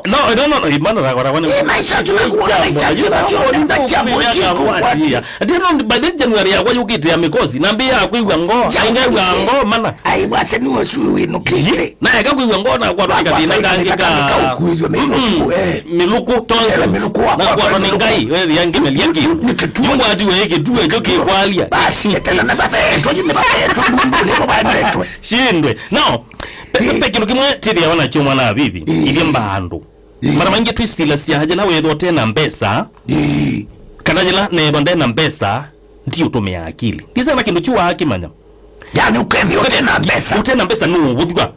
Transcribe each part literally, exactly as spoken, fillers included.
No, no, no, no, imana rakora kwani. Eh, maisha kila kuona maisha kila kuona maisha mwichi kukwati. Ati no, by the January yakwa yukite ya mikosi, na mbia kwigwa ngo, ainga igwa ngo mana. Ai bwase ni wasu winu kite. Na eka kwigwa ngo na kwa ndo kathina kangi ka. Kuigwa miluku, eh. Miluku tonzo. Miluku na kwa ndo ngai, wewe yangi meliangi. Ni kitu. Mungu ati wewe kitu ekyo kikwalia. Basi tena na baba yetu, ni baba yetu, Mungu ni baba yetu. Shindwe. No. Pe, pe, pe kĩndũ kĩmwe tĩthĩawa nakyo mwana wa vivi, ithyĩ mbaandũ. Mara maingĩ twĩsilasya yĩla wĩthwa ũte na mbesa, kana yĩla neethwa nde na mbesa, ndiũtũmĩa akili. Ndisema kĩndũ kyu waakĩmanya. Yani ũkethĩa ũte na mbesa. Ũte na mbesa nũũvũthw'a.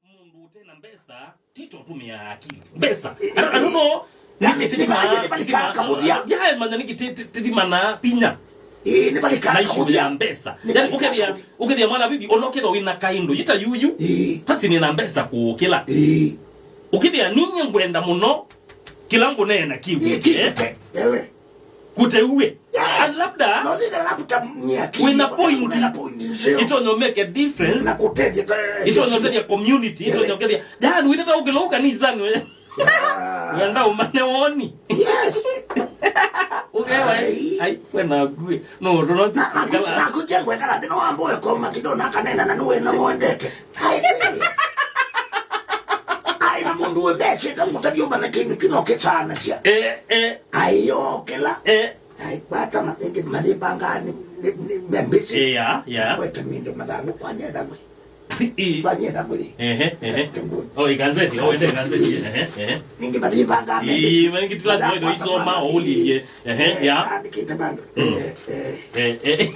Mũndũ ũte na mbesa, tito ũtũmĩaa akili. Mbesa. I don't know. Nĩkĩ tĩthima, tĩthima, yae manya nĩkĩ tĩthimana pinya. Ĩĩ, nĩ valikana na issue ya mbesa. Yani ũkethĩa, ũkethĩa mwana vivi, ona ũkethĩa wĩna kaĩndũ, yita yuyu, pasi nĩna mbesa kũkĩla. Ũkethĩa ninye ngwenda mũno, kĩla ngũneena kĩw'ĩke. Kũteue. Yes. Labda, no, thĩna labda ni akili, wĩna point. Wĩna point nzeo. Itonya make a difference. Na kũtethya, eh, itonya ũtethya community, itonya ũkethĩa. Yani, wĩtata ũkĩla ũkanisa nwe. Wenda ũmane woni. Yes. Ugewa, ai, ai, kwena ngui. No, ndo no. Na kuchengwe kala ndino ambo ekoma kido na kanena na nuwe na wondete. Ai, ai, na mundu wembeshe kamuta vyomba na kindu kino kesana sia. Eh, eh. Ai, yo kila. Eh. Ai, bata matenge malibanga ni, ni, ni membisi. Eh, ya, ya. Kwete mindo madhabu kwa nyeda ngui. Ĩĩ. Vanyie thamwĩĩ. Ehe, ehe. Kĩmbuni. Oh, ikanzeti, oh, ende ikanzeti. Ehe, ehe. Ningĩ malivanga. Ĩĩ, ningĩ ti lazima ĩtho isoma, ũlilye. Ehe, ya. Andĩkĩte vandũ. Mm. Eh, eh. Eh, eh.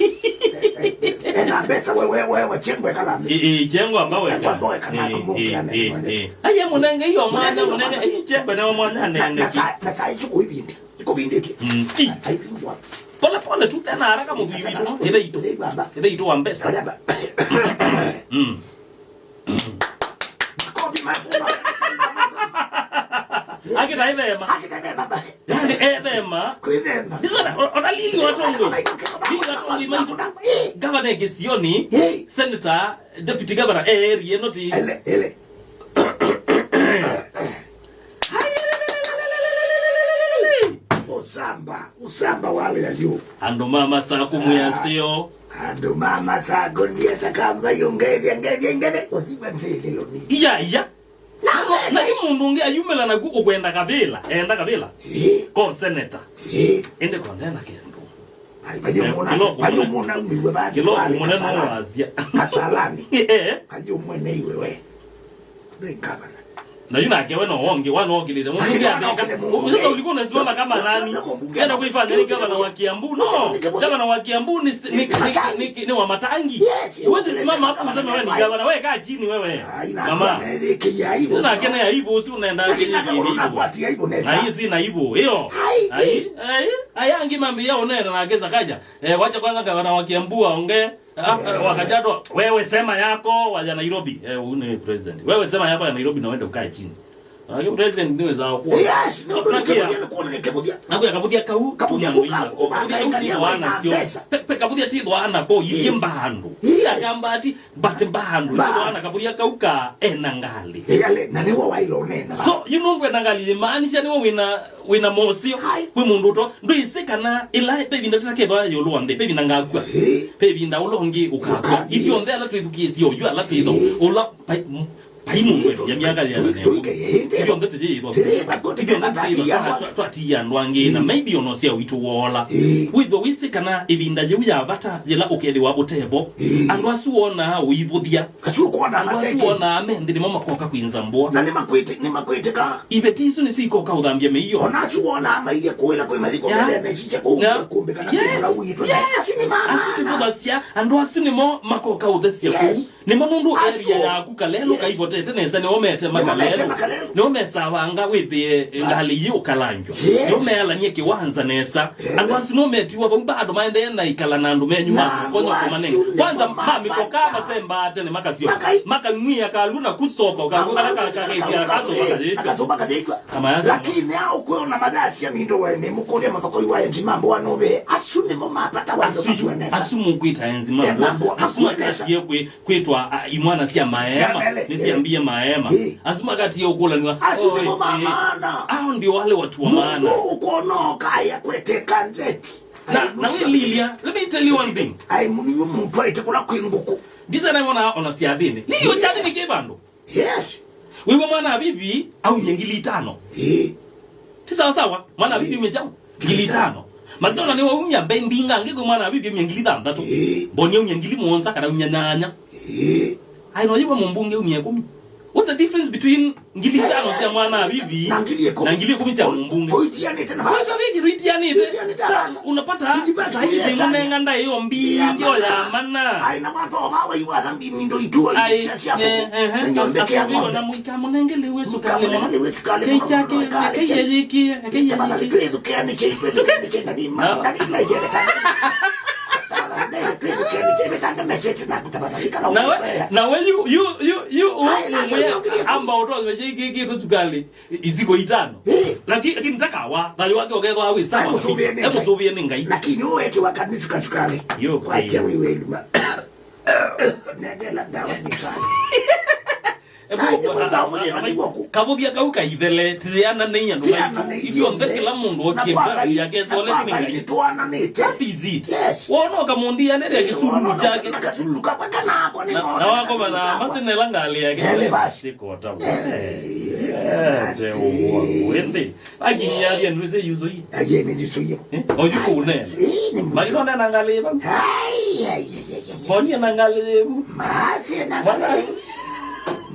Eh, na mbesa we, we, we, we, chengwe kala. Ĩĩ, ĩĩ, chengwe amba weka. Chengwe amba weka na kũmũkĩa na ĩĩ. Aye mũnenge iyo mwana, mũnenge, ĩĩ, chengwe na mwana nenge. Na saa, na saa ici kuibindi. Ikũvindĩtye. Mm. Aivingwa. Pole pole tu, ndena haraka mũthii witũ, no? Ĩthe itũ. Ĩthe itũ wa mbesa. Mm. Makofi makubwa. Akĩta ĩthema. Akĩta ĩthema. Yaani ĩthema. Kwĩthema. Ndisana, o-, ona Lili wa Tongoi. Lili wa Tongoi maitũ. Gavana Kĩsionĩ, senator, deputy governor, eh, area, not. Ele, ele. Usamba, usamba wale ya yu. Andũ ma Masaku mwĩaseo. Andũ ma Masaku ndiesa kamba yu ngethya, ngethya, ngethya. Usiba nzililo ni. Iya, iya. Na, na yu mũndũ ũngĩ ayumĩla naku ũkwenda kavĩla, enda kavĩla. Ĩĩ. Ko senator. Ĩĩ. Ende kondena kĩndũ. Ai, vayu muna, vayu muna umiwe ba. Kilo muna no wasia. Kasalani. Eh. Vayu muna iwe we. Ndĩ ngavana. Na yu nake we no wonge, wa no okilite. Mũndũ ũngĩ andĩka. Sasa ulikuwa unasimama kama nani? Enda kuifanya ni gavana wa Kiambu. No, gavana wa Kiambu ni, ni, ni, ni, ni wa Matangi. Yes. Huwezi simama hapo useme wewe ni gavana. Wewe kaa chini wewe. Mama. Nake na aibu, si unaenda. Lakini nake unakuatia aibu nesa. Na hii si na aibu. Hiyo. Ai, ai, ai, angi mambi ya unaenda na geza kaja. Eh, wacha kwanza gavana wa Kiambu aongee. Ah, eh, wa Kajiado, wewe sema yako wa ya Nairobi. Eh, huyu ni president. Wewe sema yako ya Nairobi na uende ukae chini. Ake president niwe za kuwa. Yes, no, no, tunakia. Nikuja nikuona nikuja. Nakuya kabuthia kau. Kabuthia kuka, ubangaikalia wana sio. Pe, pe kabuthia ti wana ko, yimba andu. Yes. Akamba ati, but mba andu. Wana kabuthia kau ka ena ngali. Yale, na niwe wailo nena. So, you know, ena ngali, maanisha niwe wina, wina mosio. Kwĩ mũndũ to, ndwĩsĩ kana ĩla, pe ĩvinda tũtakethwa yũlũ wa nthĩ, pe ĩvinda ngakua. Pe ĩvinda ũla ũngĩ ũkakua. Ithyonthe ala twĩthukĩĩsye oyu, ala twĩtho, ũla, pai, m-, pai mũndũ ya myaka ya nene. Ithyonthe tũyĩthwa. Ithyonthe tũyĩthwa. Twa-, twa-, twatiia andũ angĩ, na maybe ona ũsyao witũ woola. Wĩthwa wĩsĩ kana ĩvinda yĩu ya vata, yĩla ũkethĩwa ũtevo, andũ asu wonaa ũivũthya. Asu ũkwona andũ asu wonaa me nthĩ nĩmo makoka kwĩnza mbũa. Na nĩmakwĩtĩ-, nĩmakwĩtĩka. Iveti isu nĩsyo ikoka ũthambya mĩio. Ona asu wonaa mailye kũĩla kwĩ mathiko mele mesisye kũu kũmbĩ kana kwĩ mũlau witũ. Yes. Asu nĩ mama. Asu tũvũthasya, andũ asu nĩmo makoka ũthesya kũu. Nĩmo nũndũ area yaku kalelũ kaivotete nesa, nĩo mete makalelũ. Nĩo mesavanga wĩthĩe ngalĩ yĩ ũkalanjwa. Nĩo mealany'e kĩwanza nesa. Andũ asu no metiwa vau bado maendee na ikala na andũ menyu ma kũkonya kũmanenga. Kwanza ma mĩtokaa masembaa tene makasyoka. Makang'wia kalu na kusoka, kalu kala ka-, ka-, kaithiara kasoka kathĩtw'a. Kama yasema. Lakini ao kwĩona mathasya mindo wene, mũkũlya mathokoi wa enzi mambo anove, asu nĩmo mapata wendo. Asu, asu mũkwĩta enzi mambo. Asu makasie kwĩ-, kwĩtwa, a, imwana sya maema. Nĩ sya Ndiye maema. Eh. Asu makatia ũkũlanĩwa. Asu nĩmo ma maana. Hao ndio wale watu wa maana. Mũndũ ũkonoka aya kwete kanzeti. Na, na we Lilia, let me tell you one thing. Ai, mũninyu mũtwaĩte kũla kwĩ ngũkũ. Ndisa naĩ wona ona syathĩnĩ. Lilia, ũkyathĩnĩ kĩ vandũ? Yes. Wĩw'a mwana wa bibi aumye ngili itano. Eh. Ti sawa sawa, mwana wa bibi umye kyaũ? Ngili itano. Makĩona nĩ waumya mbei mbingangĩ kwĩ mwana wa bibi umye ngili thanthatũ. Eh. Mboni aumye ngili mũonza kana umye nyanya. Eh. Ai, no yĩw'a mũmbunge umye ĩkũmi. What's the difference between ngili itano sya mwana wa bibi na ngili ĩkũmi sya mũmbunge? Kũitianĩte na. Kwanza vĩkĩ rũitianĩte. Itianĩte. Sasa unapata sasa hivi mũnenga ndaĩ yo mbingĩ o ya mana. Ai, na matoa mawa iwa thambi mindo ituo. Ai, cia cia eh, eh, eh. Ndio ndeke ya ng'ombe. Na mũikamũnenge lĩu ĩsu kalĩ mũno. Mũikamũnenge lĩu ĩsu kalĩ mũno. Kei kyake, kei yĩyĩkie, kei yĩyĩkie. Twĩthukĩanĩkye, twĩthukĩanĩkye, na nĩ ma, na nĩ ma yĩrĩkana. Nawe, nawe yu, yu, yu, yu, yu, amba ũtonywe kĩkĩtũ sukalĩ ithiko itano. Eh. Lakini, lakini ndakawa, thayũ wake ũkethwa wĩ sawa kabisa. Emusũvĩe nĩ Ngai. Emusũvĩe nĩ Ngai. Lakini ũwekiwa kanĩ suka sukalĩ. Yo, kwatia wĩweluma. Nengela ndawa nĩ sukalĩ. Kavũthya kau kaithele, tĩyananei andũ maitũ. Ithyonthe kĩla mũndũ okie mbavu yake ĩsolete nĩ Ngai. That is it. Yes. Wona ũkamũndianĩte kĩsululu kyake. Na, na wakoma na masinela ngalĩ yake. Sikota. Eh, te ũw'o. Wende. Akinyia vya ndwĩsĩ yusũie. Aye nĩ yusũie. Eh? Oyu kũũnena. Ĩĩ, nĩ mũsũ. Maitũ nena ngalĩ ĩva. Ai, ai, ai, ai, ai. Mboni ena ngalĩ ĩvu. Masi ena ngalĩ ĩvu.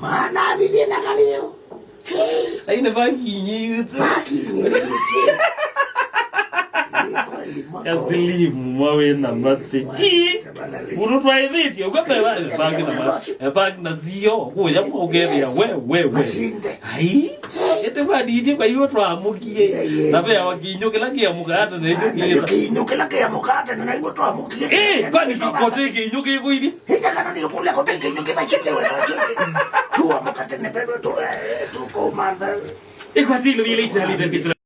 Mwana wa bibi ena ngalĩ ĩvu. Ai, nĩ vakinyi yusũ. Vakinyi yusũ. Ĩ, kweli, mwako. Kasilimu mwa wĩ na matsi. Ĩ, mũndũ twaĩthĩtye, ũkapeva, ĩ, baki na ma-, ĩ, baki na zio, kũya mwa ũkethĩa, we, we, we. Masinde. Ai, ĩtĩ vadithye kwa iwe twamũkie. Yeah, yeah. Na ve wa kinyũ kĩla kĩamũkaa tene, ĩkyo kĩsa. Kinyũ kĩla kĩamũkaa tene, na iwe twamũkie. Ĩ, kwani kĩkote kinyũ kĩkũithi? Hĩta kana nĩ kũle kote kinyũ kĩva kĩte we, no kĩte. Tuamũka tene, bebe, tu, eh, tuko mantha. Ĩkwatilo vile italit.